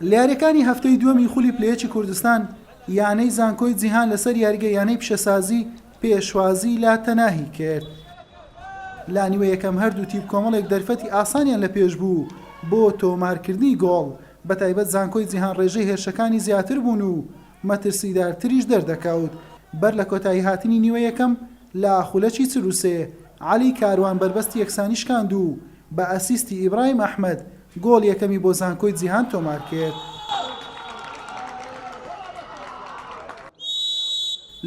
لە یارییەکانی هەفتەی دووەمی خولی پلە یەکی کوردستان، یانەی زانکۆی جیهان لەسەر یاریگەی یانەی پیشەسازی پێشوازی لە تەناهی کرد. لە نیوەی یەکەم هەردوو تیپ کۆمەڵێک دەرفەتی ئاسانیان لە پێش بوو بۆ تۆمارکردنی گۆڵ، بەتایبەت زانکۆی جیهان ڕێژەی هێرشەکانی زیاتر بوون و مەترسیدارتریش دەردەکەوت. بەر لە کۆتاییهاتنی نیوەی یەکەم لە خولەکی 43 عەلی کاروان بەربەستی یەکسانی شکاند و بە ئەسیستی ئیبراهیم ئەحمەد گۆڵی یەکەمی بۆ زانکۆی جیهان تۆمارکرد.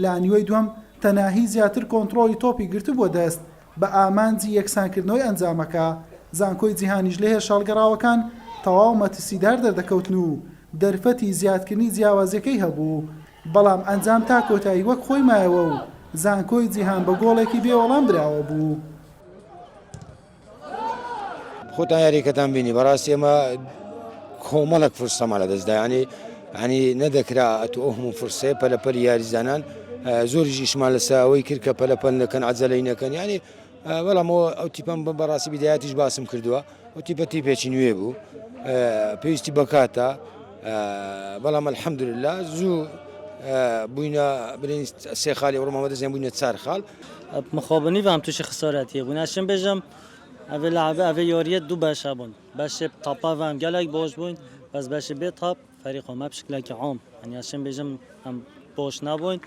لە نیوەی دووەم تەناهی زیاتر کۆنتڕۆڵی تۆپی گرتبووە دەست بە ئامانجی یەکسانکردنەوەی ئەنجامەکە، زانکۆی جیهانیش لە هێرشە هەڵگەڕاوەکان تەواو مەترسیدار دەردەکەوتن و دەرفەتی زیادکردنی جیاوازیەکەی هەبوو، بەڵام ئەنجام تا کۆتایی وەک خۆی مایەوە و زانکۆی جیهان بە گۆڵێکی بێ وەڵام براوە بوو. خۆتان یاریەکەتان بینی بەڕاستی ئێمە کۆمەڵک فرسەمان لەدەستدا ینی ینی نەدەکرا ئەتو ئەو هەموو فرسەیە پەلەپەلی یاریزانان زۆریش ئیشمان لەسەر ئەوەی کرد کە پەلەپەل نەکەن عەجەلەی نەکەن ینی بەڵام ئەو تیپەم بەڕاستی بیدایەتیش باسم کردووە ئەو تیپە تیپێکی نوێ بوو پێویستی بەکاتە بەڵام الحەمدلله زوو بووینە بلین سێ خالی ئەوڕۆ دەستیان بووینە چار خاڵ مخابنی و هم تووشی خسارەتیە بوون ئەشم بێژم ئەێ لعبە ئەێ یاریە دوو بەشە بوون بەشێ تاپا و هم گەلێک باش بوون بەس بەشێ بێ تاپ فەریقا مە بشکلێکی عام یعنی ئەشم بێژم ئەم باش نەبووین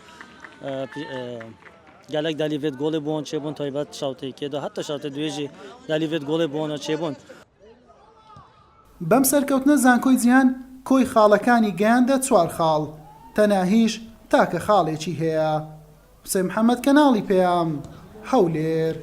گەلێک دەلیڤێت گۆڵێ بوون چێ بوون تایبەت شاوتێکێدا هەتا شاوتە دوێژی دەلیڤێت گۆڵێ بوون چێ بوون. بەم سەرکەوتنە زانکۆی جیهان کۆی خاڵەکانی گەیاندە چوار خاڵ، تەناهیش تاکە خاڵێکی هەیە. حوسێن محەمەد کەناڵی پەیام، هەولێر.